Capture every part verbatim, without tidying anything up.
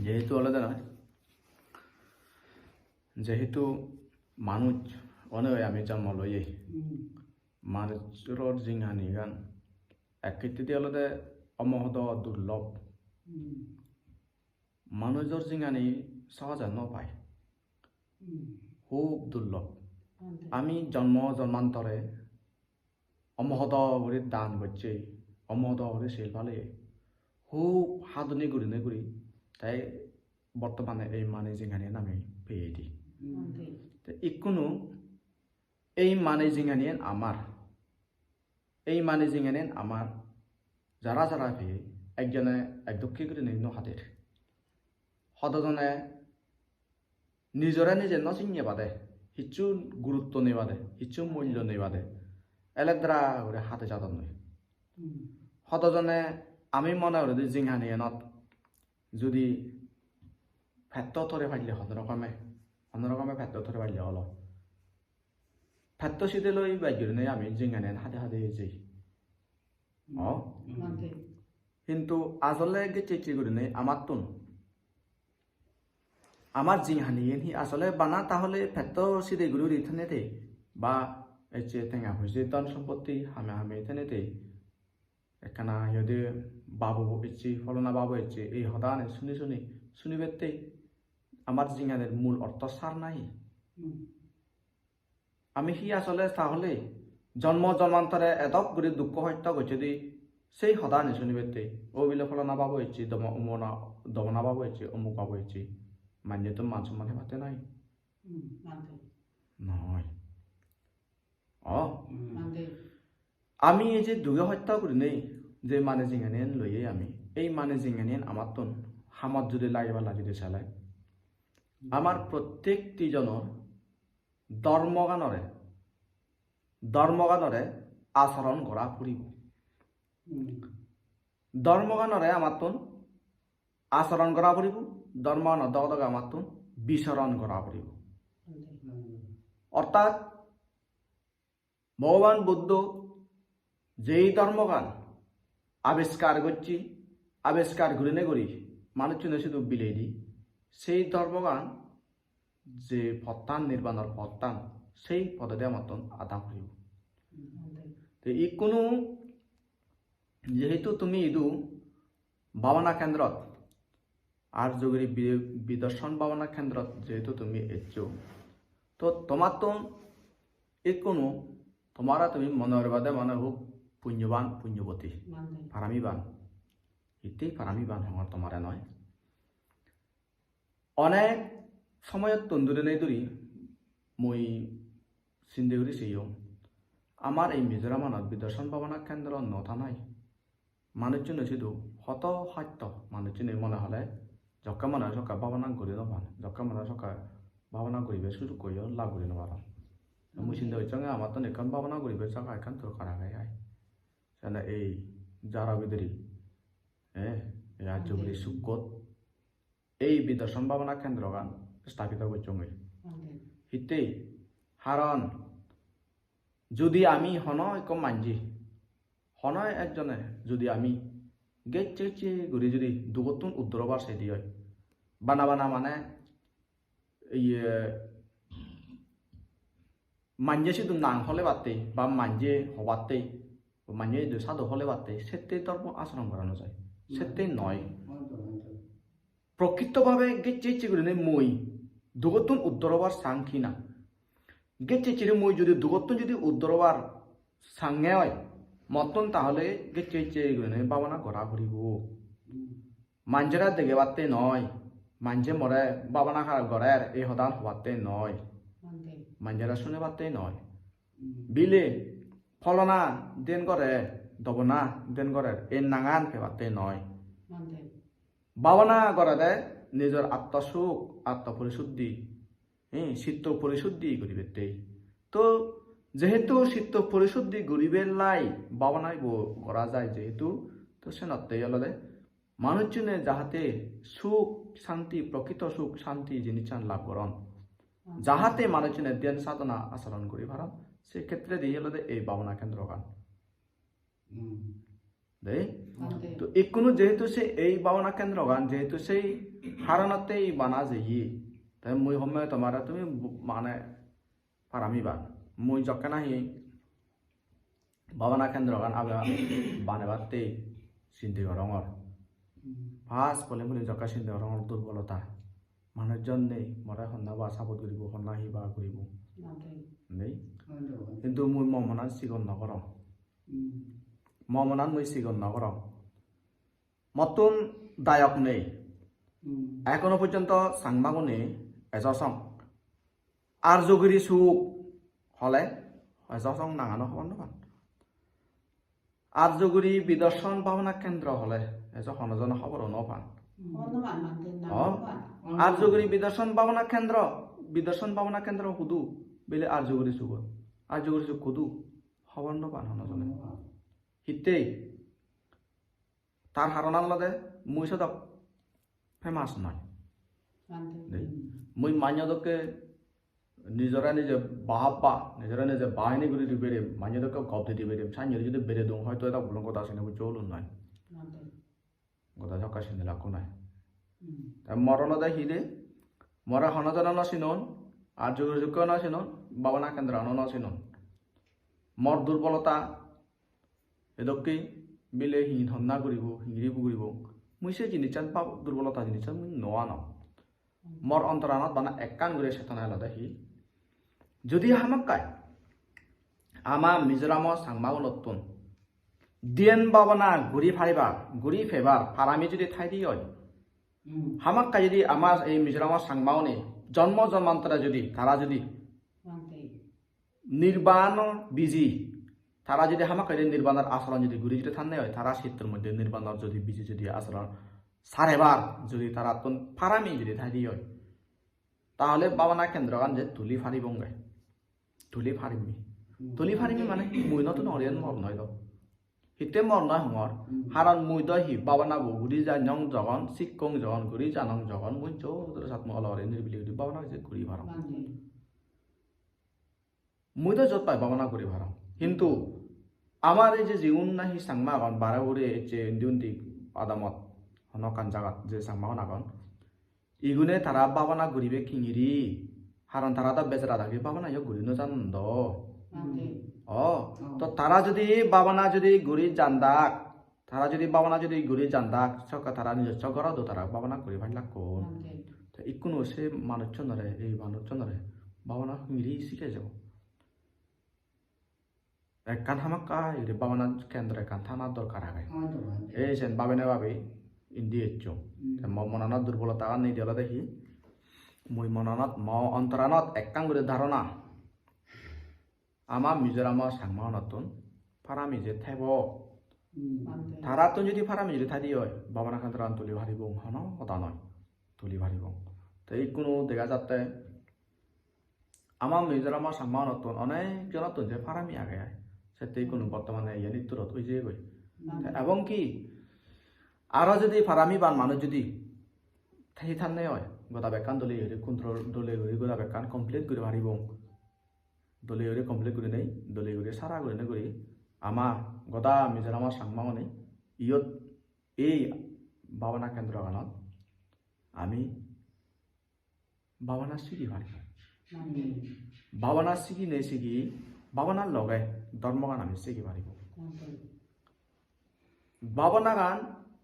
Jehetu olode na, jehetu manuj onei ami jonmo loye, manujor jinghanigan ek hittedi olode omohodo durlob. Manujor jinghani sohoje no pai, hub durlob. Ami jonmo jonmantore omohodo guri dan gocche, omohodo guri sil pale, hub haduni gurinei guri, te bortomane ei mane jinghaniyan ami peyedi. Te ikkunu ei mane jinghaniyan amar, ei mane jinghaniyan amar, jara jara peye, ekjone ek dokke gurinei no hader. Hodojone nijore nije no sinne bade, hissu gurutto nei bade, hissu mullo nei bade, eledra guri hade jadonnoi. Hodojone ami mone goride jinghaniyanot judi petto thore palle hono rokome, hono rokome petto thore palle olo. Petto side loi bej gurinei ami jinghaniyan hade hade jei. O? Hintu asole gecche gecche gurinei amattun, amar jinghaniyen hi asole bana tahole petto side guri guri thenete ba ecche tenga poije dhon sompotti hame hame thenete ekkana iyot babu ecche, pholona babu ecche, ei hodani suni suni, sunibatte amar jinghanir mul ortho sar nahi? Ami hi asole tahole jonmo jonmantore edok guri dukko hosto gocchedi, sei hodani sunibatte, o bile pholona babu ecche, domo-, umona-, domona babu ecche, omuk babu ecche, manje to man somman hebatte nahi? Noi. O? Ami ei je duge hosto gurinei je mane jinghaniyan loye ami, ei mane jinghaniyan amattun hamot judi lagiballa judi sele, amar prottekti jonor dhormoganore, dhormoganore acharon gora puribo. Dhormoganore amattun acharon gora puribo, dhormoganor doge doge amattun bicharon gora puribo. Orthat Bhogoban Buddho jei dhormogan abiskar gocche, abiskar gurinei guri manuchchune sidu bilei di, sei dhormogan je pottan, nirbanor pottan, sei podedi amattun ada puribo. Te ikkunu jehetu tumi idu bhabana kendrot, Arjogiri bi-, bidarson bhabana kendrot jehetu tumi eccho, to tomattun ikkunu tomare tumi mone goribade mane hub punyoban, punyoboti, paramiban. Hittei paramiban hongor tomare noi. Onek somoyottun durinei duri mui sinde guri seyong, amar ei Mizoramanot bidarson bhabana kendro no thanai manuchchune sidu hoto hosto manuchchune mone hole jokke mone hole sokke bhabana guri no pan, jokke mone hole sokke bhabana guribar sujukkoyo lab guri no paron. Mui sinde gocchonge amattun ekkan bhabana guribar jaga ekkan dorkar agey ai. Sene ei jaro bidire, eh, ei Arjogiri sukkot ei bidarson bhabana kendrogan sthapito gocchonge. Hittei? Haron judi ami hono ekko manje, hono ekjone judi ami gecche gecche guri judi dugottun uddor obar sedi oi, bana bana mane iye manje sidu nang holebatte ba manje hobatte, manje idu sadu holebatte, sette dhormo acharon gora no jai, sette noi. Prokrito bhabe gecche gecche gurinei mui dugottun uddor obar sang hi na? Gecche gecche mui judi dugottun judi uddor obar sange oi, mottun tahole gecche gecche gurinei bhabana gora puribo. Manjore degebatte noi, manje more bhabana har gorer ei hodan hobatte noi, manjore sunebatte noi. Bile pholona den gorer, dobona den gorer ei nangan pebatte noi. Bhabana gorede nijor atto suk, atto porisuddhi, eh, chitto porisuddhi guribatte. To jehetu chitto porisuddhi guribar lai bhabana ibo gora jai jehetu, to senotte olode manuchchune jahate suk santi, prokrito suk santi jinissan lab goron, jahate manuchchune dhyan sadhana acharon guri paron, se khetredi olode ei bhabana kendrogan. Dei? Bhante. To ikkunu jehetu se ei bhabana kendrogan, jehetu sei haronatte ei bana jeye, te mui homme tomare tumi bu-, mane parami ban. Mui jokke nahi bhabana kendrogan aba banebatte sinde gorongor. Hmm. Pas pole mui jokke sinde gorongor durbolota. Manujjon nei, more honna ba sabot guribo, honna hi ba guribo. Bhante. Nei? Bhante, bhante. Hintu mui mo monan sigon nw gorong. Hmm. Mo monan mui sigon nw gorong. Mottun dayok nei. Hmm. Ekhono porjonto Changmagune ejo song. Arjogiri suk hole ejo song nangano hobor nw pan. Arjogiri Bidarson Bhabana Kendro hole ejo hono jono hobor nw pan. Hobor nw pan, Bhante, nang Oh. nw pan. Arjogiri Bidarson Bhabana Kendro, Bidarson Bhabana Kendro hudu? Bile Arjogiri sugot. Arjogiri suk hudu? Hobor nw pan hono jone. Hittei? Tar haronan olode mui sodok famous noi. Bhante. Dei. Mui manjo dokke nijore nije bahab ba, nijore nije bahini guri di berim, manjo dokke gob di di berim, sanjori jodi bere dung hoito eta bulon goda sine bujjo ulun noi. Bhante. Goda jokka sine lakko noi. Hmm. Te mor olode hi de? More hono jone nw sinon, Arjogiri sukke nw sinon, bhabana kendro nw sinon. Mor durbolota, edokke bile hi honna guribo, hingiri guribo. Mui se jinissan pab durbolota jinissan mui nw anong. Mor ontoranot bana ekkan guri setona elode hi. Jodi hamakkai ama Mizoramo Changmagunottun dhyan bhabana guri paribar, guri pebar parami jodi thaide oi. Hmm. Hamakkai jodi ama ei Mizoramo Changmagune jonmo jonmantore jodi tara jodi Bhante. Nirban biji, tara jodi hamakkai jodi nirbanor asoron jodi guri jodi thanne oi, tara sittor moddhe nirbanor jodi biji jodi asoron sarebar jodi tarattun parami jodi thaide oi, tahole bhabana kendrogan je tuli paribonge, tuli parimmi. Tuli parimmi mane mui notun oriyan mor noi do. Hitte mor noi hongor? Hmm. Haron mui do hi bhabana bo guri janong jogon, sikkong jogon, guri janong jogon, mui jor jor sat mo olo ore nirbili guri bhabana je guri parong. Bhante. Mui do jot pai bhabana guri parong. Hintu amar ei je jigun nahi Changma agon, bare hure ecche indi undi adamot, hono ekkan jagat je Changma agon, igune tara bhabana guribe hingiri, haron tara do bejara dagi bhabana yo guri nw janon do. Bhante. O, to tara jodi bhabana jodi guri jandak, tara jodi bhabana jodi guri jandak, sokke tara nijosso ghorot do tara bhabana guri pailakkon. Bhante. Te ikkunu se manuchchunore, ei manuchchunore bhabana hingiri sige jebo. Ekkan hamakkai guri bhabana kendro ekkan thana dorkar age. Hoi to, hoi to. Ei sen babene babi indi ecchong. Hmm. Te mo monanot durbolotagan nei de olode hi? Mui monanot, mo ontoranot ekkan guri dharona. Ama Mizoramo Changmagunottun parami je thebo. Hmm. Tarattun jodi parami jodi thaide oi, bhabana kendroan tuli paribong, hono hoda noi. Tuli paribong. Te ikkunu dega jatte ama Mizoramo Changmagunottun onek jonottun je parami age ai, sette ikkunu bortomane iyen itturot oi jeyegoi. Te ebong ki aro jodi parami ban manuj jodi thei thanne oi, goda bekkan dole guri control, dole guri goda bekkan complete guri paribong. Dole guri complete gurinei, dole guri sara gurinei guri ama goda Mizoramo Changmagune iyot ei bhabana kendroganot ami bhabana sigi pari. Hmm. Bhabana siginei sigi, bhabanar loge dhormogan ami sigi paribo. Hmm. Bhabanagan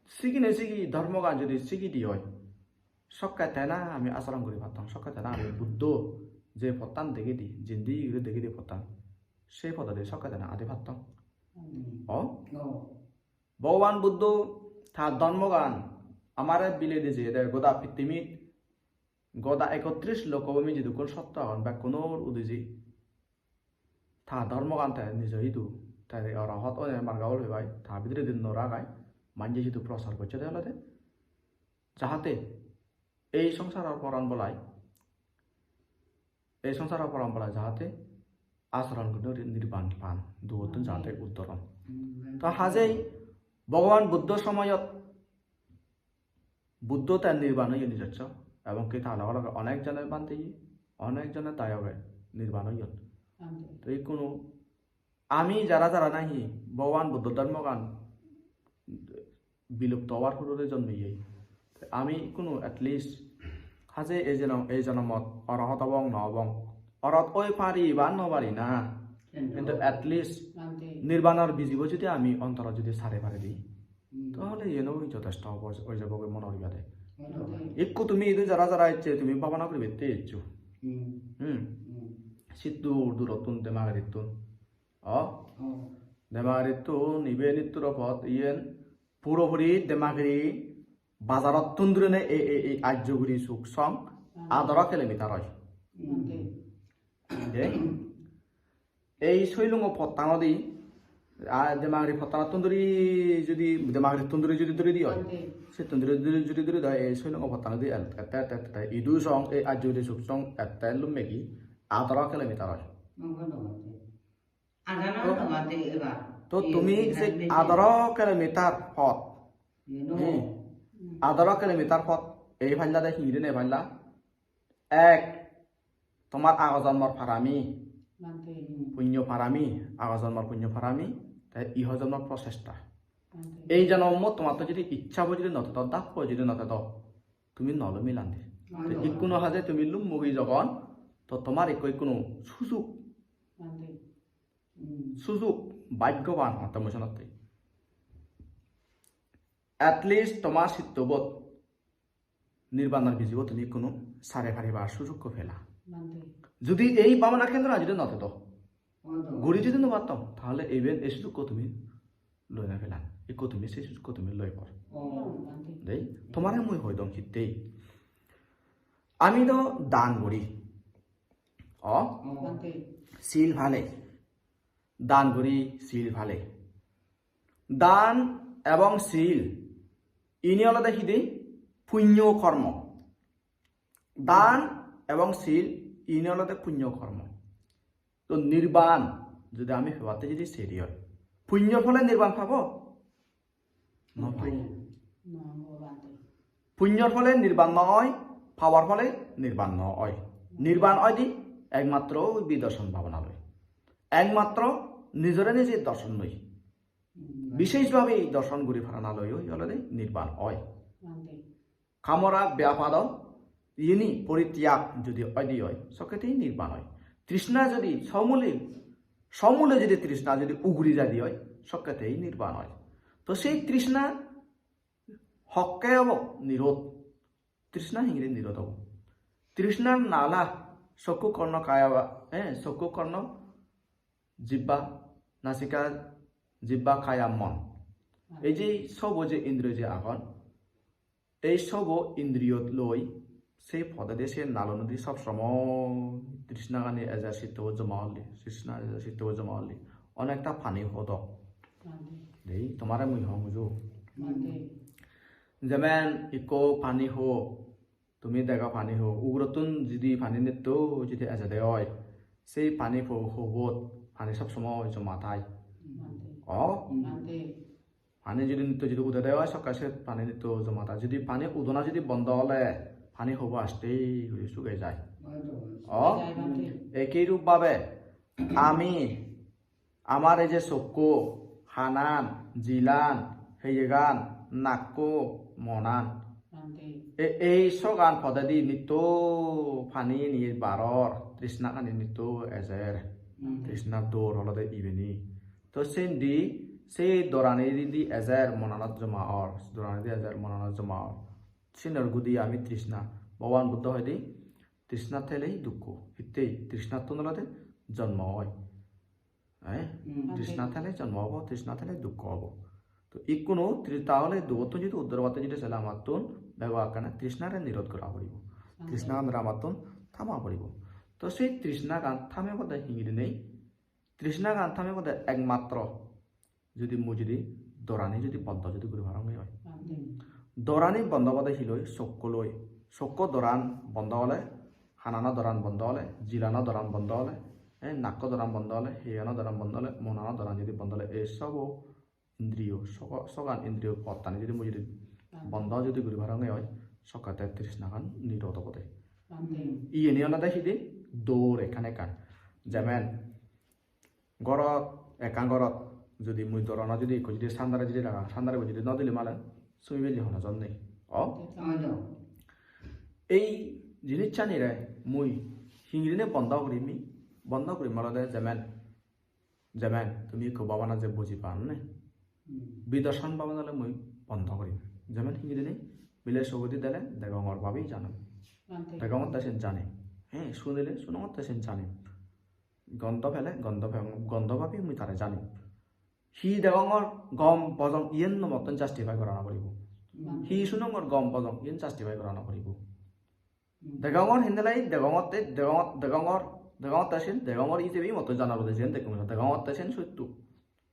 siginei sigi, dhormogan jodi sigi di oi, sokke tena ami acharon guri pattong, sokke tena ami Buddho je pottan degedi, jindi guri degedi pottan, sei pododi sokke tena adi pattong. Hmm. O? O. Bhogoban Buddho ta dhormogan amare bilei di jeyede goda pittimit, goda ekotris lokobhumi jidukkun sotto agon, bekkunor udiji ta dhormogan te nijo idu, te orohot oine marga ol pebai, ta bidiredi no ragai, manje sidu prosar gocchede olode, jahate ei songsaror poran bolai, ei songsaror poran bolai jahate asoron guri nirban pan, dugottun jahate uddoron. Hmm. To hajei Bhogoban Buddho somoyot Buddho te nirban oyon nijosso, ebong ki ta loge loge onek jone bhante, onek jone dayoge nirban oyon. Bhante. To ikkunu ami jara jara nahi Bhogoban Buddho dhormogan bilupto obar hurore jonmeye. Te ami ikkunu at least haje ei jonom, ei jonomot orohot obong na obong. Orot oi pari ba no pari na. Kintu at least Bhante. Nirbanor bijibo jodi ami ontorot jodi sare pari di, Hmm. tahole iyen oi jotesto obo, oi jabo goi mone guri bade. Bhante. Ikku tumi idu jara jara ecche tumi bhabana guri bette eccho. Hmm. Hmm. Hmm. Sit dur durottun Demagirittun. O? Oh. Demagirittun ibe nitturo pot iyen puropuri Demagiri bazarottun durine ei, ei, ei Ajjogiri Suksong Hmm. adaro kilometer oi. Hmm. De? Ei Soilungo pottanodi, a, Demagiri pottanottun duri judi, Demagirittun duri judi duri di oi. Bhante. Sittun duri, duri, judi duri di oi, ei Soilungo pottanodi el-, ette, ette, ette, ette, idu song, ei Ajjogiri Suksong ette lummegi adaro kilometer oi. Nongo, nongo, Bhante. Adaro To, nongo, Bhante, ebar. To Ei, tumi ei se Bhante. Adaro kilometer pot. Eno. Hmm. Adaro kilometer pot. Ei palla de hingiri nei palla. Ek, tomar ago jonmor parami, Bhante. Punyo parami, ago jonmor punyo parami, te iho jonmor prochesta. Bhante. Ei jonomot tomattun jodi iccha bo jodi no thedo, dappo jodi no thedo, tumi no lomilandi. Bhante. Te ikkunu haje tumi lummogi jogon, to tomar ikko ikkunu sujog, Bhante. Hmm. Sujog, bhaggoban, hotte mui senotte. At least tomar sittobot nirbanor bijibo tumi ikkunu sare paribar sujukko pela. Bhante. Judi ei bhabana kendro judi no thedo, Bhante. Guri judi no patto, tahole iben ei sujukko tumi loi no pela. Ikko tumi sei sujukko tumi loi por. Oh, Bhante. Dei, tomare mui hoi dong hittei. Ami do dan guri. O? Oh. Bhante. Sil pale. Dan guri sil pale. Dan ebong sil, ini olode hidi? Punyo kormo. Dan ebong sil, ini olode punyo kormo. To nirban jodi ami pebatte jodi seri oi, punyor phole nirban pabo? No pai. No, Bhante. Punyor phole nirban no oi, pabor phole nirban no oi. Nirban oi di ekmatro bidarson bhabana loi. Ekmatro nijore nije darson loi. Hmm. Bishesh bhabe darson guri parana loi oi olode nirban oi. Bhante. Kamora byapado ini porityag jodi oi di oi, sokkete nirban oi. Trishna jodi somule, somule jodi trishna jodi uguri jai di oi, sokkete nirban oi. To sei trishna hokke obo nirod? Trishna hingiri nirod obo? Trishnar nala sokku korno kaya ba, eh, sokku korno jibba, nasika, jibba, kaya, mon. Ei je sobo je indriyo je agon, ei sobo indriyot loi se podedi se nalonodi sob somoy trishna gani ejer sittobot joma olli, trishna ejer sittobot joma olli. Onekta pani hodok. Dei, tomare mui hong bujo. Jemen ikko pani ho, tumi dega pani ho, ugurottun jidi pani nitto jidi ejede oi, sei pani po-, hobot pani sob somoy joma thai. O? Pani judi nitto judi udede oi, sokke se pani nitto joma thai. Judi pani udona judi bondo ole, pani hobo aste guri suge jai. O? Ekei rup bhabe ami amar ei je sokko, hanan, jilan, heyegan, nakko, monan. Bhante. E-, ei sogan podedi nitto pani ni baror, trishna gani nitto ejer. Bhante. Trishna dor olode ibeni. To sendi, sei dorani di ejer monanot joma or, dorani di ejer monanot joma or. Sinor gudi ami trishna. Bhogoban Buddho hoide, trishna thelei dukko. Hittei trishnattun olode jonmo oi. Eh? Hmm. Trishna thele jonmo obo, trishna thele dukko obo. To ikkunu tri-, tahole dugottun jodi uddhar obatte jodi sele amattun bego akkana trishnare nirod gora poribo. Hmm. Trishnagan amattun thama poribo. To sei trishnagan thame bode hingiri nei? Trishnagan thame bode ekmatro jodi mui jodi dorani jodi bondo jodi guri parong oi. Hmm. Dorani bondo bode hiloi sokko loi. Sokko doran bondo ole, hanano doran bondo ole, jilano doran bondo ole, eh, nakko doran bondo ole, heyano doran bondo ole, monano doran jodi bondo ole, ei sobo indriyo, sogo-, sogan indriyo pottani jodi mui jodi bondo jodi guri parong oi, sokkete trishnagan nirod obode. Bhante. Iyeni olode hidi dor ekkan ekkan. Jemen, gorot, ekkan gorot, jodi mui dorana jodi ekko jodi sandare jodi raga, sandare bo jodi no dile malen, Sumi belle hono jon nei. O? Ei jinissanire mui hingirine bondo gurim, bondo gurim olode jemen, jemen tumi ekko babana je buji pan ne. Bidarson babana ole mui bondo gurim. Jemen hingirine bile sogodi dele degongor babi janom. Degongor te sen jani. He, sunile sunongor te sen jani. Gondo pele gondo pe-, gondo babi mui tare jani. Hi degongor gom bojong iyen no mottun justify gorana poribo. Hi sunongor gom bojong iyen justify gorana poribo. Degongor hindele degongor te degongor degongor degongor te sen degongor ijebe mottun jana poribo, jiyen dekkong degongor te sen sotto.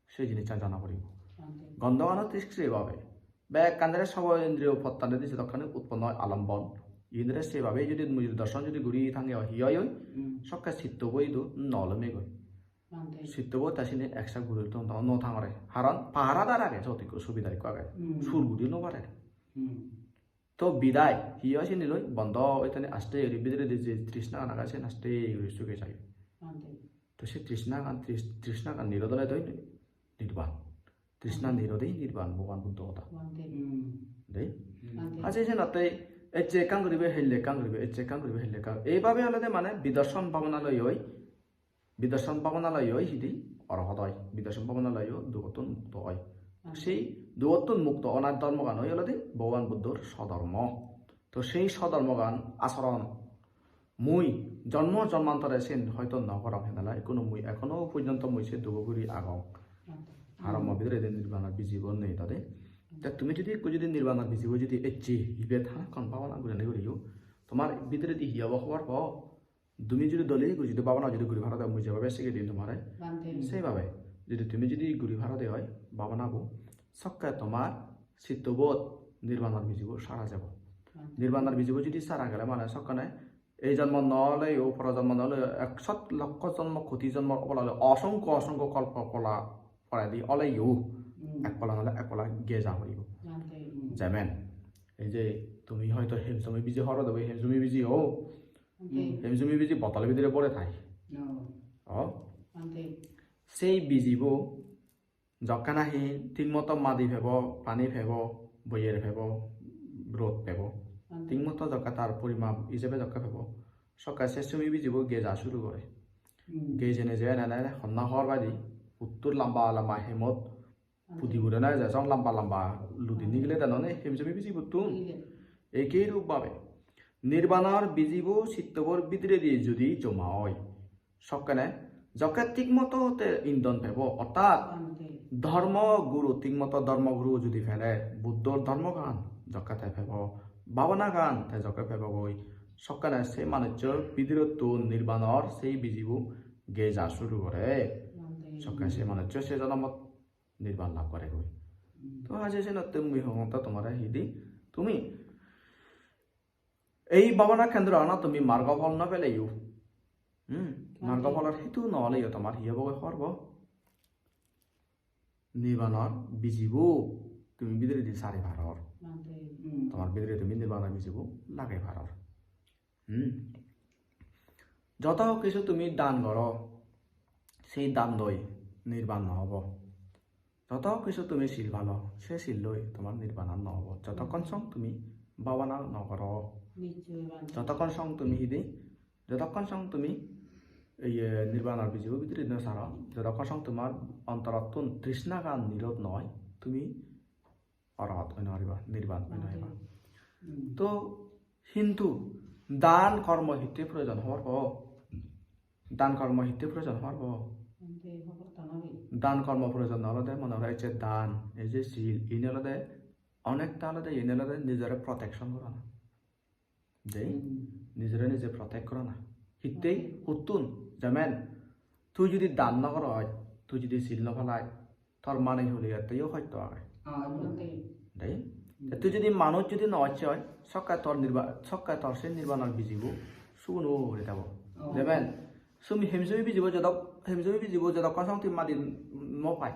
Se jinissan jana poribo. Gondo gano thik se babe. Bekkanore sobo indriyo pottane di sedokkani utponno oi alombon. Indre se babe jodi mui jodi dorson jodi guri thange oi, hi oi oi? Sokke sitto bo idu no lomegoi. Sitto bo ta sini eksa guri to no, no thangore. Haron pahara dar age, sot ikko subidar ikko age. Sur guri no pare. To bidai, hi oi sini loi? Bondo oi tani aste guri bidiredi je trishna gan age, sen aste guri suge jai. To se trishna gan, trish-, trishna gan nirodole toi nirban. Trishna nirodei nirban, Bhogoban Buddho hoda. Dei? Aje senotte ecche ekkan guribe, helle ekkan guribe, ecche ekkan guribe, helle ekkan. Eibabe olode mane bidarson bhabana loi oi, bidarson bhabana loi oi hidi orohot oi, bidarson bhabana loi o dugottun mukto oi. Sei dugottun mukto onar dhormogan oi olode Bhogoban Buddhor sodhormo. To sei sodhormogan asoron mui jonmo jonmantore sen hoito no gorong, henala ekkono mui ekhono porjonto mui se dugo guri agong. Aro mo bidiredi nirbanor bijibo nei tade. Te tumi jodi ekko jodi nirbanor bijibo jodi ecche, ibe thanekkon bhabana gurinei guriyo, tomar bidiredi hi obo hobor po? Tumi jodi dole guri jodi bhabana jodi guri paro de, mui jebabe sigei dim tomare, sei babe jodi tumi jodi guri paro de oi bhabana bo, sokke tomar sittobot nirbanor bijibo sara jebo. Nirbanor bijibo jodi sara gele mane sokkene ei jonmo no oleyo, poro jonmo no oleyo, ek sot lokkho jonmo, koti jonmo obolole, osonkho osonkho kolpo pola poredi oleyo, ek pola nole ek pola geja poribo. Jemen, ei je tumi hoito hemsumi biji horo de, hemsumi biji o, hemsumi biji botolo bidire bore thai. O? Sei bijibo jokke nahi thik moto madi pebo, pani pebo, boyer pebo, rod pebo, thik moto jokke tar porimap ijebe jokke pebo, sokke se sumi bijibo geja suru gore. Gejene je enene honna hor badi, huttur lamba lamba hemot pudi guri na eje, song lamba lamba ludi nigile de none hemsumi bijibottun. Ekei rup babe nirbanor bijibo sittobor bidiredi judi joma oi, sokkene jokke thik moto te indon pebo, ortat dhormo guru, thik moto dhormo guru judi pele, Buddhor dhormogan jokke te pebo, bhabanagan te jokke pebogoi, sokkene se manucchor bidirettun nirbanor sei bijibo geja suru gore. Sokke se manuccho se jonomot nirban lab goregoi. To aje senotte mui hongotte tomare hidi, tumi ei bhabana kendro ana tumi margo phol no peleyo, hmm, margo pholor hetu no oleyo tomar hi obo hobor po? Nirbanor bijibo tumi bidiredi sari paror. Tomar bidire tumi nirbanor bijibo lagei paror. Hmm. Joto kisu tumi dan goro, sei dan loi nirban no obo. Joto kisu tumi sil palo, se sil loi tomar nirban ar no obo. Jotokkon song tumi bhabana no goro. Jotokkon song tumi hidi, jotokkon song tumi iye nirbanor bijibo bidire no saro, jotokkon song tomar ontorottun trishnagan nirod noi, tumi orohot oi no pariba, nirban oi no pariba. To hintu dan kormo hitte proyojon hobor po? Dan kormo hitte proyojon hobor po? Dan kormo proyojon olode mone horo ecche dan, ei je sil, ini olode onekta olode, ini olode nijore protection gorana. Dei, nijore nije protect gorana. Hittei, huttun, jemen, tui judi dan no goroj, tui judi sil no palaj, tor mane huli etteyo hosto age. Dei, te tui judi manuj judi no ojje oi, sokke tor nirba-, sokke tor se nirbanor bijibo suguno uri thebo. Jemen, sumi hemsumi bijibo jodok, hemsumi bijibo jodokkon song tui madi no pai.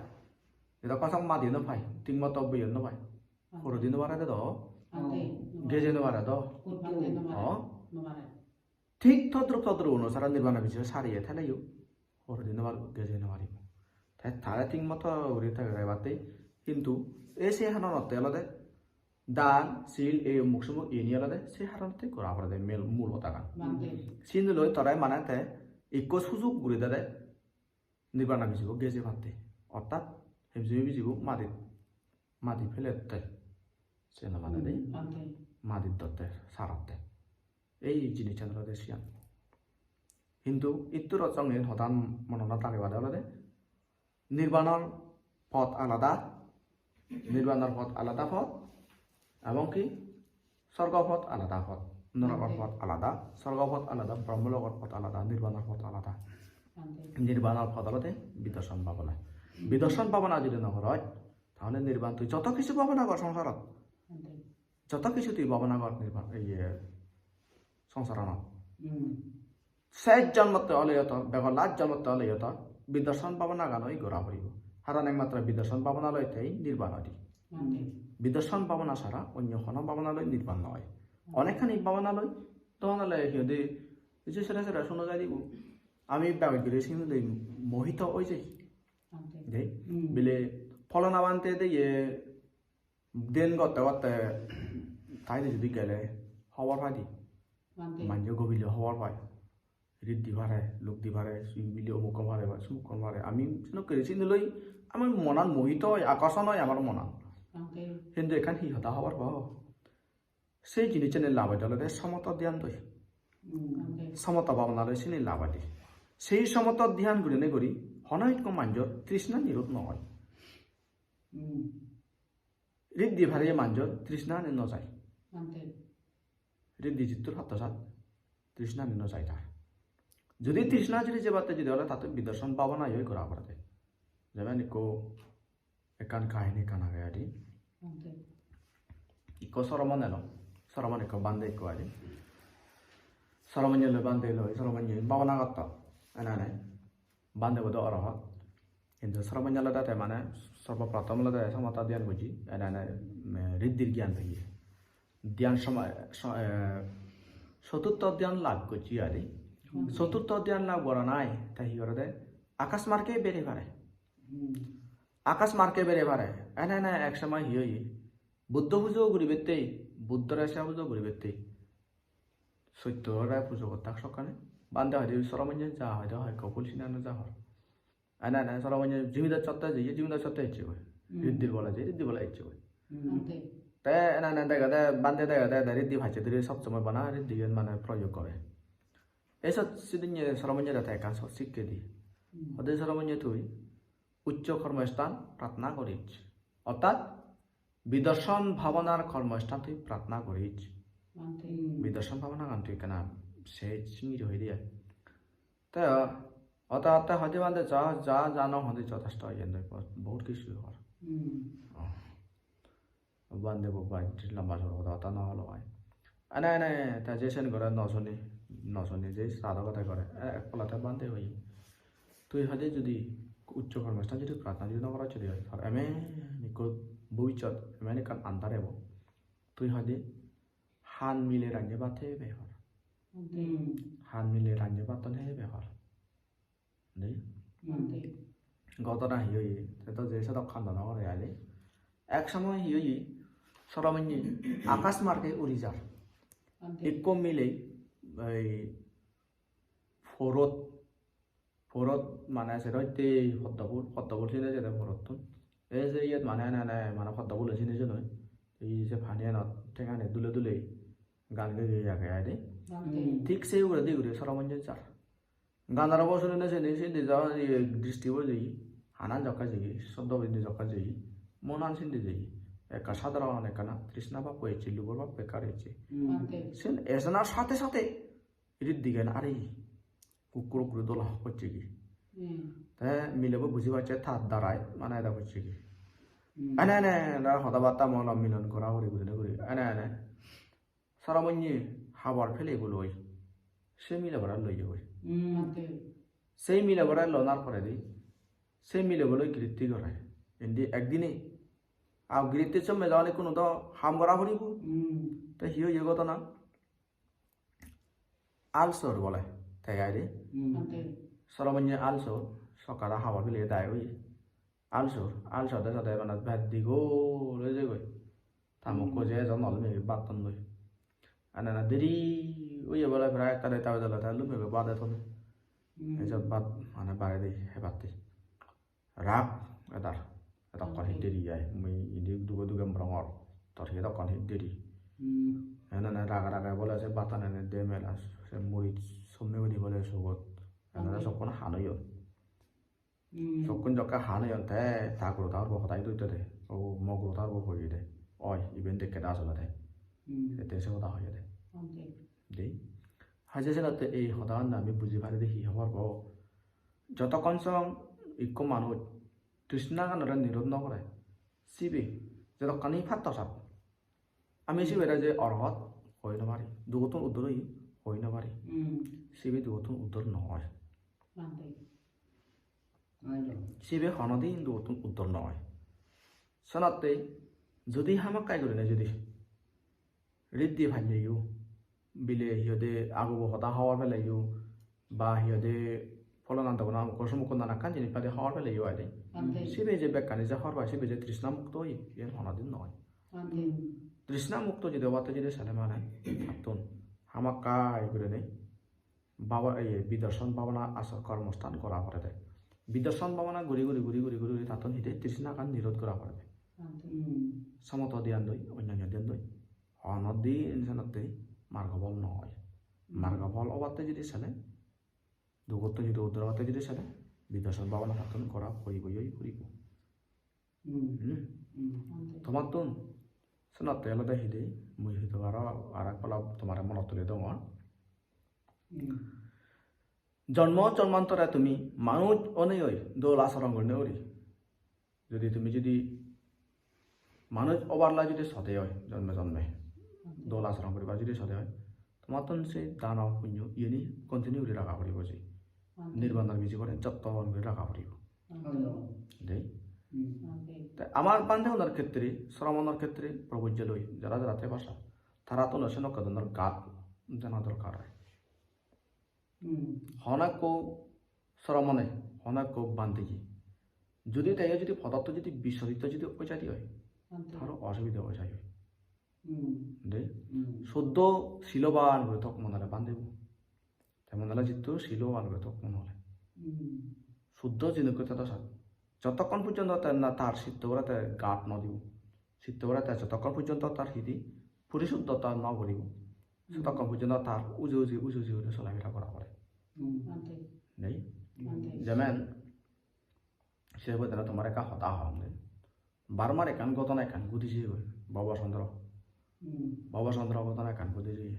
Jodokkon song madi no pai, thik moto boyon no pai. Horodi no pare de do. Geje no pare do. O. Thik todrup todrup onusare nirbanor bijibo sariye theleyo horodi no paribo, geje no paribo. Te tare thik moto guri thagede ebatte, hintu ei se hanonotte olode Dan, sil, ei omuk somuk ini olode se haronotte gora porede mel-, mul hodagan. Bhante. Sindi loi tore mane te ikko sujog guri dede nirbana bijibo geje patte. Ortat hemsimi bijibo madit, madi pelette. Sen olode de. Hmm, bhante. Madit dotte, sarotte. Ei jinissan olode siyan. Hintu ittoro songe hodan mononot ragibade olode nirbanor pot alada, nirbanor pot alada pot, ebong ki sorgo pot alada pot, norokor pot alada, sorgo pot alada, brahmolokor pot alada, nirbanor pot alada. Nirbanor pot olode bidarson bhabona. Bidarson bhabona jodi no goroj, tahole nirban tui joto kichu bhabona gor songsarot. Joto kichu tui bhabona gor nirban, iye, songsaranot. Hmm. Sej jonmotte oleyo tor, bego last jonmotte oleyo tor, bidarson bhabona ganoi gora poribo. Haron ekmatro bidarson bhabona loi tei nirban odi. Bhante. Bidarson bhabona sara onyo hono bhabona loi nirban noi. Bhante. Onekkani bhabona loi, to hole hi hoide, je sere sere suno jai dibo. Ami bego gire sini loi mohito oi jai. Bhante. De, hmm, bile pholona bhante de ye den gotte gotte tai de jodi gele hobor pai de. Bhante. Manje gobile hobor pai. Rit di pare, luk di pare, sui bile omukko pare, ba sumukkon pare. Ami senokke sini loi, ami monan mohito oi, akorson oi amar monan. Bhante. Hintu ekkan hi hoda hobor po? Sei jinisani lab oide olode somoto dhyan loi. Hmm. Bhante. Somoto bhabona loi sini lab oide. Sei somoto dhyan gurinei guri hono ekko manjor trishna nirod no oi. Hmm. Riddhi pariye manjor trishna ani no jai. Bhante. Riddhi jittur patto sat trishna ani no jai tar. Jodi trishna jodi jebatte jodi ole tatte bidarson bhabona yoi gora porede. Jemon ekko ekkan kahini ekkan age adi. Bhante. Ikko soromon elo, soromon ikko bhante ikko adi. Soromon elo bhante elo, soromon bhabona gotto. Ene ene. Bhante bo do orohot. Hintu sromon olode te mane sorboprothom olode somoto dhyan gojje, ene ene, mm, riddhir gyan peye. Dhyan soma-, so-, eh, soturtho dhyan lab gojje adi. Hmm. Soturtho dhyan lab goranai te hi gorede? Akash marge bere pare. Hmm. Akash marge bere pare. Ene ene ek somoy hi oye? Buddho pujo guribatte, Buddhore seba pujo guribatte. Sottore pujo gottak sokkene. Bhante hoide sromon ja hoide hoi ekko phul sini ano ja hor. Ene ene sromon ja jimidor sotte jeye, jimidor sotte ecche goi. Hmm. Riddhir bole jeye, riddhir bole ecche goi. Hmm. Bhante. Te ene ene degede, bhante degede, de riddhi pacche diri sob somoi bana riddhi gan mane proyog gore. Ei sot sidinne sromon ja te ekkan sot sikke di. Hmm. Hoide sromon ja tui uccho kormosthan pratna goris. Ortat bidarson bhabonar kormosthan tui pratna goris. Bhante. Hmm. Bidarson bhabonagan tui ekkena sej singiri hoi diye. Te ote ote hoide bhante ja, ja jano hoide jothesto iyen doi, bohut kichu hor. Hmm. Oh. Bhante bo bai lamba sor hoda hoda no holo ai. Ene ene te je sen gore no suni, no suni je sadhogota gore. E, ek pola te bhante hoye. Tui hoide jodi uccho kormosthan jodi pratna jodi no goros jodi oi, tar emen ekko bobissot, emen ekkan andar ebo. Tui hoide han mile rannye bhat hebe hor. Hmm. Han mile rannye bhatton hebe hor. Dei. Bhante. Ghotona hi oye? Te to je sedok handa no gore ai de. Ek somoy hi oye? Soromonye akash marge uri jar. Bhante. Ekko miley ei porot, porot mane sero hittey poddo phul, poddo phul sine jede porottun. Ei je iyot mane ene ene mane poddo phulo sine jede noi. Ei je paniyanot thengani dule dule gaan gei gei age ai de. Bhante. Thik se uguredi guri soromonye jar. Ganor obo sunine sindi, sindi jo, iye, dristi bo jeye, hanan jokke jeye, soddo bindi jokke jeye, monan sindi jeye. Ekka sadharon ekkana trishna bhab ecche, lubor bhab ekka ecche. Hmm. Bhante. Sen esona sathe sathe riddhi gan are hukkur hukkur dola pocche gi. Hmm. Te milebo buji pacche tar darai mane eda pocche gi. Hmm. Ene ene ene hoda batta molo milon gora guri gurine guri. Ene ene Soromonye habor pele bo loi, se milebore loi jeboi. Hmm. Sei milebore lonar poredi, se milebo loi giritti gore. Indi ekdine, ab giritti somme jani hono do ham gora poribo. Hmm. Te hi oye ghotona? Alsor bole, te ai de. Hmm. Soromonye alsor, sokkara habor pele dai oye. Alsor, alsor de sade mane bej digol oi jegoi. Ta mokko Hoje ejon no lumi bhat ton doi. Ene ene deri oye bole prai ekta deta bajele te lumi be bhat eton. Hmm. Ejot bhat mane bare di hebatte. Rag edar. Edokkon hi deri ai. Mui indi duge duge morongor. Tor hi edokkon hi deri. Hmm. Ene ene rage rage bole se bhattan ene de mela se murit somme guri bole sogot. Ene ene sokkun han oyon. Hmm. Sokkun jokke han oyon te ta guro ta gorbo hodai doi de. O mo guro ta gorbo hoye de. Oi, iben dekke de asole de. Hmm. Ete se hoda hoye de. Ante. Dei. Haje senotte ei hodagan ami buji pari de hi hobor go. Jotokkon song ikko manuj trishnaganore nirod no gore, sibe jodokkani patto sap. Ami sibere je orhot hoi no pari, dugottun uddor oye hoi no pari. Hmm. Sibe dugottun uddor no oi. Bhante. Sibe honodin dugottun uddor no oi. Senotte jodi hamakkai gurinei jodi riddhi palleyo, bile hi hoide agobo hoda hobor peleyo, ba hi hoide pholona dogona mukko sumukko nanakkan jinis pade hobor peleyo aide. Bhante. Sibe je bekkani je hobor pai, sibe je trishna mukto oye, iyen honodin noi. Bhante. Trishna mukto jodi obatte jodi sele mane, tattun hamakkai gurinei baba-, iye, bidarson bhabana asar kormosthan gora porede. Bidarson bhabana guri guri, guri guri, guri guri tattun hide trishnagan nirod gora porede. Hmm. Samatha dhyan doi, onnanno dhyan doi. Honodin senotte margo phol no oi. Hmm. Margo phol obatte jodi sele, dugottun jodi uddor obatte jodi sele, bidarson bhabana tattun gora poribo, oi poribo. Hmm. Hmm. Hmm. Tomattun senotte olode hide, mui hide aro, aro ek pala tomare monot tuli dongor. Hmm. Jonmo jonmantore tumi manuj onei oi dol asoron gurinei uri. Jodi tumi jodi manuj obar lai jodi sode oi, jonme jonme dol asoron guribar jodi sode oi, tomattun se dano punyo iyeni continue guri raga poribo je. Nirbanor biji gore jotton guri raga poribo. Dei. Hmm. Te amar bhantegunor khetre, sromonor khetre, probojje loi, jara jara te basa, tarattun o senokka dhoronor gat jana dorkar oi. Hmm. Hono ekko sromone, hono ekko bhanteye, jodi te jodi podattho jodi bichorito jodi oi jadi oi, bhante, taro osubidha oi jai oi. Hmm. Dei. Hmm. Suddho siloban guri thok monore bhantebo. Te monore jitto siloban guri thok monore. Hmm. Suddho jinokko te do sat. Jotokkon pojjonto te na tar sitto gore te gat no dibo. Sitto gore te jotokkon pojjonto tar hidi porisuddhota no guribo. Hmm. Sotokkon pojjonto tar uje uje, uje uje guri solafera gora pore. Hmm. Bhante. Dei. Bhante. Jemen, se bojone tomare ekka hoda hong de. Burmar ekkan ghotona ekkan ghote jeyegoi, Bhobo Chandra. Hmm. Bhobo Chandra ghotona ekkan ghote jeye.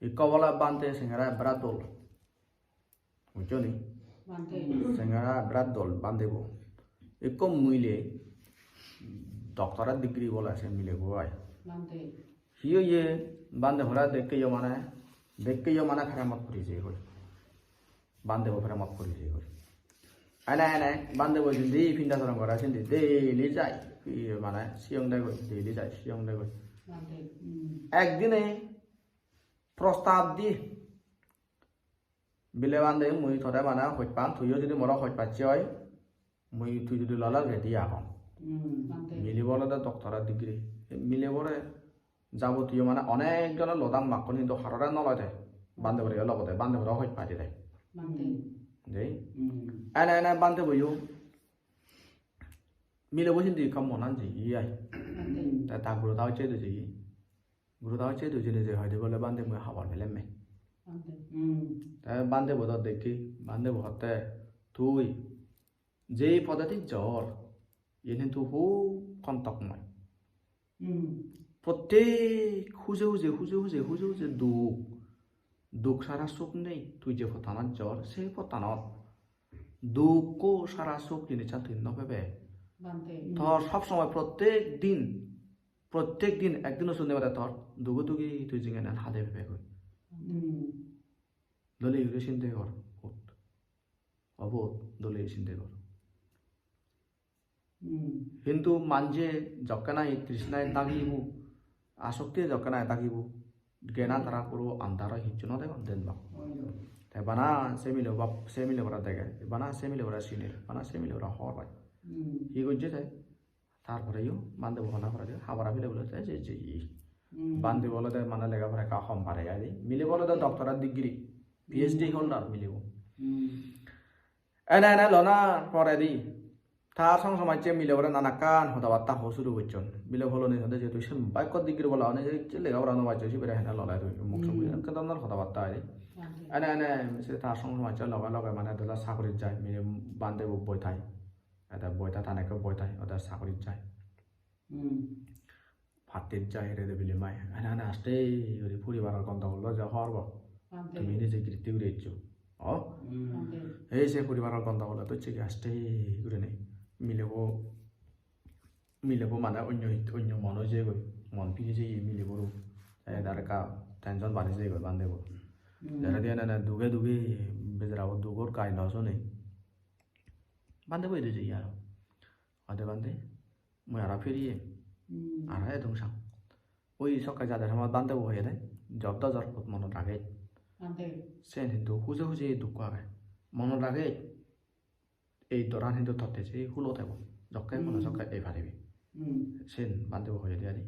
Ikko bole bhante sengera birat dol. Bujjo ni? Bhante. Sengera birat dol bhantebo. Ikko mile doctorate degree bole se milebo ai. Bhante. Hi oye, bhante bore dekkeyo mane, dekkeyo mane premot puri jeyegoi. Bhantebo premot puri jeyegoi. Ene ene bhantebo sindi pindacharon gore sindi daily jai. Iye mane siyong degoi, daily jai, siyong degoi. Bhante. Hmm. Ekdine prostab di, bile bhante mui tore mane hoj pang, tuiyo jodi more hoj pacche oi, mui tui jodi lole ready agong. Hmm. Bhante. Milebo olode doctorate degree. Milebore jabotiyo mane onek jone lodang makkon hintu harore no loide. Bhantebore lobode, bhantebore hoj pai dide. Bhante. Dei. Hmm. Ene ene bhanteboyo milebo sindi ekka monan jeye ai. Bhante. Te ta guro ta hocche idu jeye. Guro ta hocche idu jeinei je hoide bole bhante mui habar pelemme. Bhante. Hmm. Te bhantebo do dekke, bhantebo hotte tui jei podedi jor, iyen hintu hub hontokmoi. Hmm. Prottek huje huje, huje huje, huje huje duk, duk sara suk nei. Tui je pottanot jor, sei pottanot dukko sara suk jinissan tui no pebe. Bhante. Tor sob somoi prottek din, prottek din ekdino sunne pore tor dugo dugi tui jinghanian hade pebe goi. Hmm. Dole guri sinte gor, put. O put, dole sinte gor. Hmm. Hintu manje jokke nahi trishnai dagibo, asokti jokke nahi dagibo, gena tara puro andar oi, hissu no degon den bak. Oi, oi. Te bana se mile bap, se mile bora dege, bana se mile bora siner, bana se mile bora hobor pai. Hmm. Hi gojje te? Tar poreyo bhante bo hona pore de, habara pile bole te je je ye. Hmm. Bhante bo olode mane lega pora ekka hom pare ai de. Mile bo olode doctor degree, P H D holder mile bo. Hmm. Ene ene lona pore di. Tar song somajje mile bore nanakkan hoda batta ho suru gocchon. Mile holoni hode je tui sem baikko degree bola oni je lega pora no bacche sibere hene lole tui. Muk song Hmm. ekka donnor hoda batta ai de. Ene ene se tar song somajje loge loge mane dola sakurit jai, mile bhante bo boi thai. Ede boi thai, tane ekko boi thai, ode sakurit jai. Hmm. Pattit jai, rede bili mai. Ene ene aste guri poribaror gondogol do je hor bo. Bhante. Tumi nije giritti guri eccho. O? Hmm. Bhante. Ei se poribaror gondogol do ecche aste gurinei. Milebo, milebo mane onyo hit-, onyo mon oi jeyegoi. Mon piri jeye mileboro. Te tar ekka tension bari jeyegoi bhantebo. Hmm. Jare diye ene ene duge duge bejarabo dugor gaj no sune. Bhantebo idu jeye aro. Ode bhante, mui aro phiriyem. Hmm. Aro edung sang. Oi sokke jade somot bhantebo hoyede, jor dojor pot monot ragej. Bhante. Sen hintu huje huje dukko age. Monot ragej, ei doran hintu totte se hulo thebo. Jokke mone Hmm. sokke ei paribi. Hmm. Sen bhantebo hoyede ari.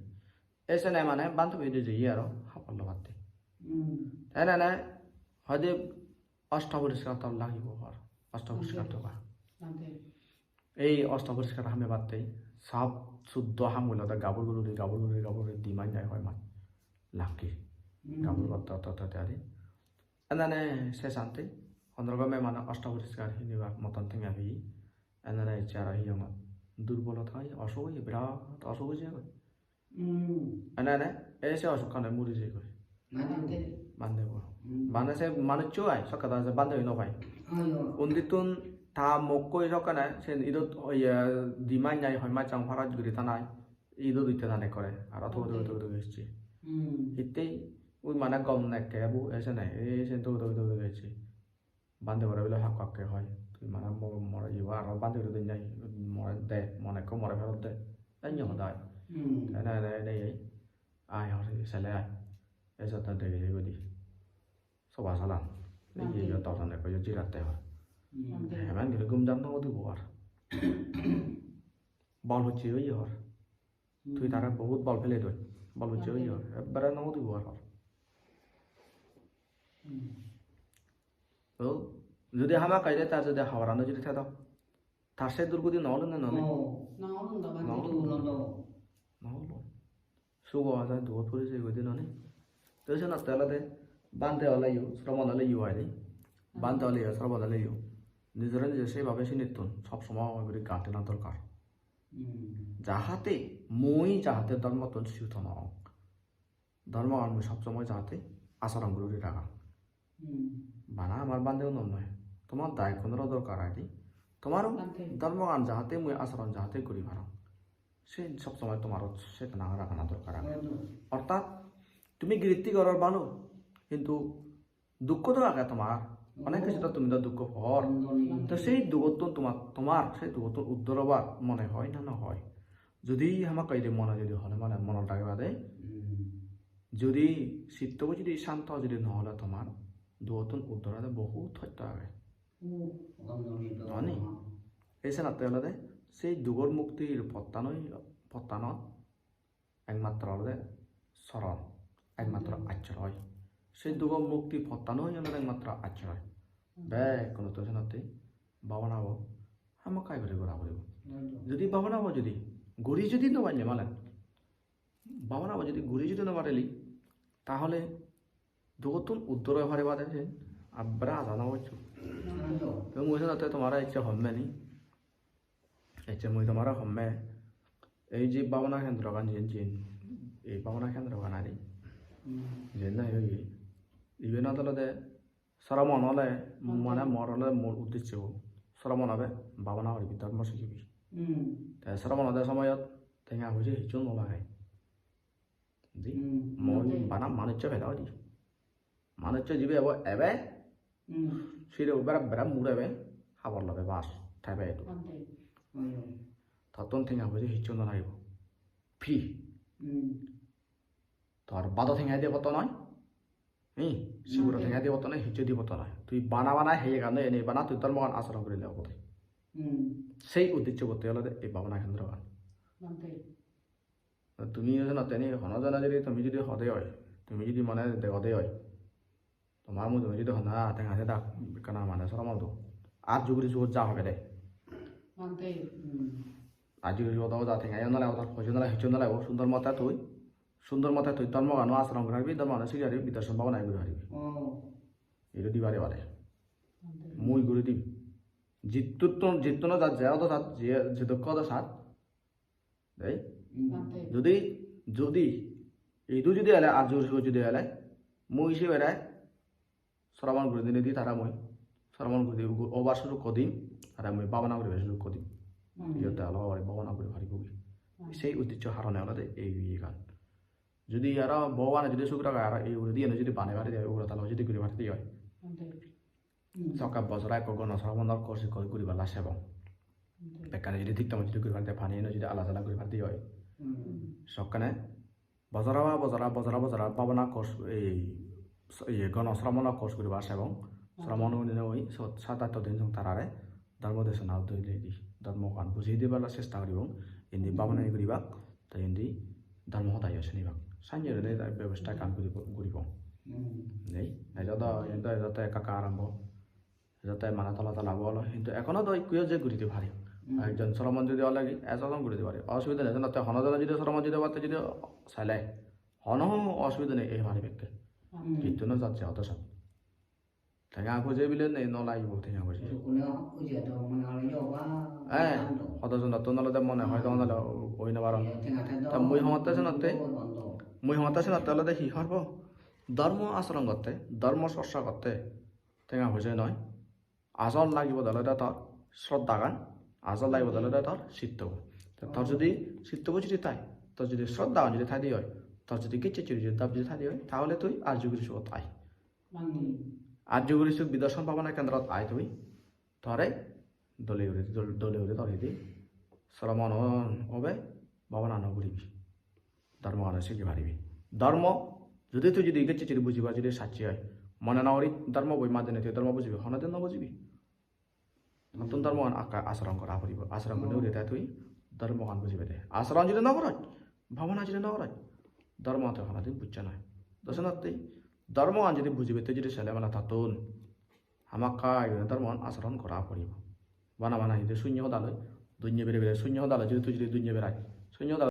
Ei sene mane bhantebo idu jeye aro habor lobatte. Hmm. Enene hoide osto poriskar tor lagibo hor. Osto poriskar Bhante. Toga. Bhante. Ei osto poriskar hamebatte sab suddo ham gulode gabur guri, gabur guri, gabur guri di maj nai hoi maj lagge. Hmm. Gabur gotte gotte gotte ari. Enene se sante, honor gome mane osto poriskar hinibar moton tenga peye. Enene ecche aro hi hongot. Durbolota oye, osuk oye, birat osuk oye goi. Hmm. Ene ene, ei se osukkane muri jeyegoi. Bhante. Bhante bo. Hmm. Mane se manuccho ai, sokke da se bhante oi no pai. Oi, oi. Undittun ta mokkoi sokkene, sen idot, oye, di maj nai hoi maj chang parat guri tanai, idot utte tane ekkore, aro toge toge Bhante. Toge toge ecche. Hmm. Hittei, ui mane gom nekke bu, ese nai, ei sen toge toge toge toge ecche. Bhante bore bile hakko hakke hoi, tui mane mo-, more ibo aro bhante guri dun jai, more de, mone ekko more ferot de, enyo hoda ai. Hmm. Ene, ene, ene, ei, ai hor sele ai, ei jotto dege dege godi. Soba salan, ei Bhante. Ye yo torsan ekko yo jiratte hor. Hmm. Bhante. Hemen guri gum jam no udibo ar. Bol hocche oye hor. Tui tare bohut bol pele doi. Bol hocche oye, ekkere no udibo ar. Hmm. To, jodi hamakkai de tar jodi habarano jodi thedo, tar se durgudi no olo ne noni? Oh. No olo da, no olo. No olo. Sugo aja dugot puri jeyegoi de noni. To senotte olode bhante oleyo, sromon oleyo ai de. Bhante oleyo, sromon oleyo. Nijore nije sei bhabe sinittun sob somoi guri gat hena dorkar. Hmm. Jahate mui jahate dhormottun চ্যুত no ong. Dhormogan mui sob somoi jahate acharon guri guri ragang. Hmm. Bana amar bhante unor noi. Tomar dayokkun aro dorkar ai de. Tomaro bhante. Dhormogan jahate mui acharon jahate guri parong. Sen sob somoi tomaro setana ragana dorkar age. Oi, oi. Orthat tumi giritti goror bhalo, hintu dukko do age tomar, onek kichu do tumi do dukko por. Hmm. To sei dugottun tomar, tomar sei dugottun uddor obar mone hoi na no hoi? Jodi hamakkai jodi mone jodi hole mane monot ragibade, Hmm. jodi sittobo jodi santo jodi no hole tomar dugottun uddor ode bohut hosto age. Hmm. Oni? Ei senotte olode sei dugor muktir pottanoi, pottanot ekmatro olode soron, ekmatro Hmm. Asroy. Se dugo mukti pottanoi olode ekmatro asroy. Hmm. Bekkunottun senotte bhabonabo hamakkai guri gora puribo. Hmm. Jodi bhabonabo jodi guri jodi no palle mane, bhabonabo jodi guri jodi no pareli, tahole dugottun uddor oi paribade sen abbare aja no goccho. Hmm. To mui senotte tomare ecche homme ni, Ecche mui tomare homme, ei je bhabona kendrogan jiyen jiyen, ei bhabona kendrogan ari, Hmm. Jiyen nahi oye, ibenot olode sromon ole, Hmm. Mane mor ole mul uddecche bo. Sromon obe, bhabona guribi, dhormo sigibi. Hmm. Te sromon ode somoyot tenga poije hissu no lage. Di? Hmm. Mui Hmm. Bana manuccho peda odi. Manuccho jibe ebo ebe, Hmm. Sire bera bera mur ebe, habor lobe bas, thebe edu. Ante. Hmm. Tottun tenga poije hissu no lagibo. Free. Hmm. Tor bado tenga diye potto noi. Hi, siburo Ante. Tenga diye potto noi, hissu diye potto noi. Tui bana bana heye gan ene bana tui dhormogan acharon gurile obo de. Hmm. Sei uddeccho botte olode ei bhabona kendrogan. Bhante. Tumi jodi no teni hono jone jodi tumi jodi hode oi, tumi jodi mane degode oi, tomar mujunge jodi hona tenga sedak ekkana mane soromo do. Ar juguri jugot ja hobe de. Bhante. Hmm. Ar juguri jugot ja tenga yo nole odar, hojo nole, hichu nole, o sundor mote tui, sundor mote tui dhormogano acharon guri paribi, dhormogano sigi paribi, bidarson bhabona guri paribi. Oh. Idu di bare bare. Bhante. Mui guri dim. Jittuttun, jittuno jat, je odo jat, je, je dokko odo jat. Dei? Hmm. Bhante. Jodi, jodi, idu jodi ele, ar jodi, jodi ele, mui sibere sravan guri dinei di tara mui. Sravan guri di, obar sujukko dim, tara mui bhabana guribar sujukko dim. Hmm. Iyotte alo bhabana guri paribo gi. Hmm. Sei uddeccho harone olode ei iyegan. Jodi aro Bhogobane jodi suk rage aro ei uguredi ene jodi banei pari de, uguredi alo jodi guri pari de oi. Bhante. Hmm. Sokke bojoro ekko gono sramonor course ekko guri palla sebong. Hmm. Bekkani jodi thik temot jodi guri pari de, pani eno jodi ala jala guri pari de oi. Hmm. Sokkene bojoro ba bojoro, bojoro bojoro bhabona course, ei, iye, gono sramonor course guribar sebong. Hmm. Sramon gurinei oi, sot sat atto din song tarare dhormo desona udde di, dhormogan bujei dibar chesta guribong. Indi bhabona guribak, te indi dhormo hoda yo sunibak. Sanye guri bebosta ekkan guribo-, guribong. Hmm. Nei, ejo do, ejo do, ejo do ekka ekka arambo. Ejo do mane tola tola bol, hintu ekhono do ikkuyo je guri di pari. Hmm. Ekjon sramon jodi ole gi, ejo jon guri di pari. Osubide nei, jenotte hono jone jodi sramon jodi obatte jodi sele, hono osubide nei, ei pari bekke. Hmm. Hittu no jacche hodo sat. Tenga poje bile nei, no lagibo tenga poje. Sukune oye do mone hoi yo ba. Eh, hodo jonotto olode mone hoi do olode oi no paron. Iye, tenga te do. Ta mui hongotte senotte, mui hongotte senotte olode hi horbo? Dhormo acharon gotte, dhormo chorcha gotte tenga poje noi. Ajol lagibo olode tor shraddhagan, ajol lagibo olode tor chitto. Ta tor jodi chitto jodi thai, tor jodi shraddhagan jodi thai de oi, tor jodi gecche jodi jodi dab jodi thai de oi, tahole tui arju guri sugot ai. Mane. Arju guri suk bidarson bhabona kendrot ai tui. Tore dole guri, dol-, dole guri tore di sramon obe bhabona no guribi. Dhormogano sigi paribi. Dhormo jodi tui jodi gecche jodi bujibar jodi sacche oi, mone no guri dhormo boi madene tui dhormo bujibi, honodin no bujibi. Notun dhormogan akka acharon gora puribo. Acharon guri Hmm. uri te tui dhormogan bujibe de. Acharon jodi no goroj, bhabona jodi no goroj, dhormo tui honodin bujjo noi. Dosonotte dhormogan jodi bujibe te jodi sele mane tattun hamakkai guri dhormogan acharon gora puribo. Bana bana jodi sunyo hoda loi, dunye bere bere sunyo hoda loi jodi tui jodi dunye berai, sunyo hoda